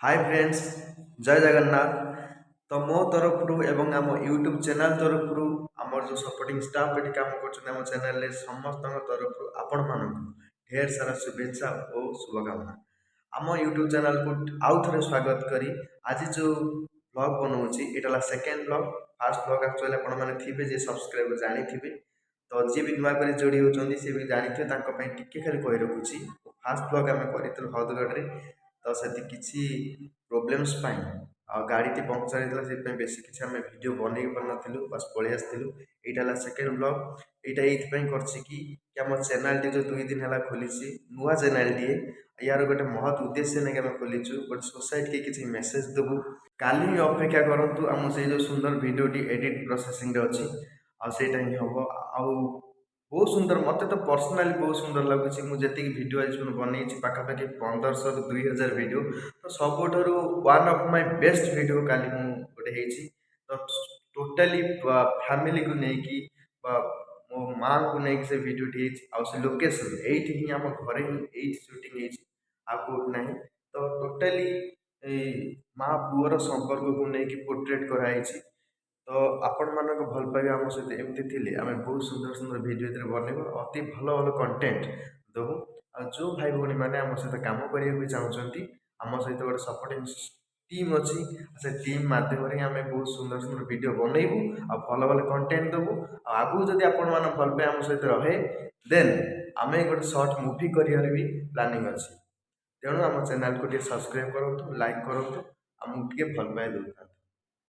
ହାଏ friends, ଜୟ ଜଗନ୍ନାଥ। ତ ମୋ ତରଫରୁ ଏବଂ ଆମ ୟୁଟ୍ୟୁବ୍ ଚ୍ୟାନେଲ୍ ତରଫରୁ, ଆମର ଯେଉଁ ସପୋର୍ଟିଂ ଷ୍ଟାଫ୍ ଏଠି କାମ କରୁଛନ୍ତି ଆମ ଚ୍ୟାନେଲ୍ରେ, ସମସ୍ତଙ୍କ ତରଫରୁ ଆପଣମାନଙ୍କୁ ଢେର ସାରା ଶୁଭେଚ୍ଛା ଓ ଶୁଭକାମନା। ଆମ ୟୁଟ୍ୟୁବ୍ ଚ୍ୟାନେଲ୍କୁ ଆଉ ଥରେ ସ୍ୱାଗତ କରି ଆଜି ଯେଉଁ ବ୍ଲଗ୍ ବନଉଛି, ଏଇଟା ହେଲା second blog. First blog actually ଆପଣମାନେ ଥିବେ ଯେ ସବସ୍କ୍ରାଇବ୍ ଜାଣିଥିବେ। ତ ଯିଏ ବି ନୂଆ କରି ଯୋଡ଼ି ହେଉଛନ୍ତି, ସିଏ ବି ଜାଣିଥିବେ, ତାଙ୍କ ପାଇଁ ଟିକେ ଖାଲି କହି ରଖୁଛି। ଫାର୍ଷ୍ଟ ବ୍ଲଗ୍ ଆମେ କରିଥିଲୁ ହ୍ରଦଗଡ଼ରେ। ତ ସେଠି କିଛି ପ୍ରୋବ୍ଲେମ୍ସ ପାଇଁ ଆଉ ଗାଡ଼ିଟି ପଙ୍କଚର୍ ହେଇଥିଲା, ସେଥିପାଇଁ ବେଶୀ କିଛି ଆମେ ଭିଡ଼ିଓ ବନେଇ ପାରିନଥିଲୁ, ବାସ୍ ପଳେଇ ଆସିଥିଲୁ। ଏଇଟା ହେଲା ସେକେଣ୍ଡ ବ୍ଲଗ୍। ଏଇଟା ଏଇଥିପାଇଁ କରିଛି କି ଆମ ଚ୍ୟାନେଲ୍ଟି ଯେଉଁ 2 ଦିନ ହେଲା ଖୋଲିଛି, ନୂଆ ଚ୍ୟାନେଲ୍ଟିଏ, ୟାର ଗୋଟେ ମହତ୍ ଉଦ୍ଦେଶ୍ୟ ନେଇକି ଆମେ ଖୋଲିଛୁ। ଗୋଟେ ସୋସାଇଟିକି କିଛି ମେସେଜ୍ ଦେବୁ। କାଲି ହିଁ ଅପେକ୍ଷା କରନ୍ତୁ, ଆମ ସେଇ ଯେଉଁ ସୁନ୍ଦର ଭିଡ଼ିଓଟି ଏଡ଼ିଟ୍ ପ୍ରୋସେସିଂରେ ଅଛି ଆଉ ସେଇଟା ହିଁ ହେବ। ଆଉ ବହୁତ ସୁନ୍ଦର, ମୋତେ ତ ପର୍ସନାଲି ବହୁତ ସୁନ୍ଦର ଲାଗୁଛି। ମୁଁ ଯେତିକି ଭିଡ଼ିଓ ଆଜି ପର୍ଯ୍ୟନ୍ତ ବନେଇଛି, ପାଖାପାଖି 1500ରୁ 2000 ଭିଡ଼ିଓ, ତ ସବୁଠାରୁ one of my best video କାଲି ମୁଁ ଗୋଟେ ହେଇଛି। ତ ଟୋଟାଲି ଫ୍ୟାମିଲିକୁ ନେଇକି ବା ମୋ ମାଆଙ୍କୁ ନେଇକି ସେ ଭିଡ଼ିଓଟି ହେଇଛି। ଆଉ ସେ ଲୋକେସନ୍ ଏଇଠି ହିଁ, ଆମ ଘରେ ହିଁ ଏଇଠି ସୁଟିଂ ହେଇଛି, ଆଉ କେଉଁଠି ନାହିଁ। ତ ଟୋଟାଲି ଏଇ ମା ପୁଅର ସମ୍ପର୍କକୁ ନେଇକି ପୋର୍ଟ୍ରେଟ୍ କରାହେଇଛି। ତ ଆପଣମାନଙ୍କ ଭଲ ପାଇବା ଆମ ସହିତ ଏମିତି ଥିଲେ ଆମେ ବହୁତ ସୁନ୍ଦର ସୁନ୍ଦର ଭିଡ଼ିଓ ଏଥିରେ ବନେଇବୁ, ଅତି ଭଲ ଭଲ କଣ୍ଟେଣ୍ଟ ଦେବୁ। ଆଉ ଯେଉଁ ଭାଇ ଭଉଣୀମାନେ ଆମ ସହିତ କାମ କରିବାକୁ ଚାହୁଁଛନ୍ତି, ଆମ ସହିତ ଗୋଟେ ସପୋର୍ଟିଂ ଟିମ୍ ଅଛି। ସେ ଟିମ୍ ମାଧ୍ୟମରେ ହିଁ ଆମେ ବହୁତ ସୁନ୍ଦର ସୁନ୍ଦର ଭିଡ଼ିଓ ବନେଇବୁ ଆଉ ଭଲ ଭଲ କଣ୍ଟେଣ୍ଟ ଦେବୁ। ଆଉ ଆଗକୁ ଯଦି ଆପଣମାନଙ୍କ ଭଲ ପାଇବା ଆମ ସହିତ ରହେ, ଦେନ୍ ଆମେ ଗୋଟେ ସର୍ଟ ମୁଭି କରିବାର ବି ପ୍ଲାନିଂ ଅଛି। ତେଣୁ ଆମ ଚ୍ୟାନେଲକୁ ଟିକେ ସବସ୍କ୍ରାଇବ୍ କରନ୍ତୁ, ଲାଇକ୍ କରନ୍ତୁ, ଆମକୁ ଟିକେ ଭଲ ପାଇବା ଦେଉଥାନ୍ତୁ।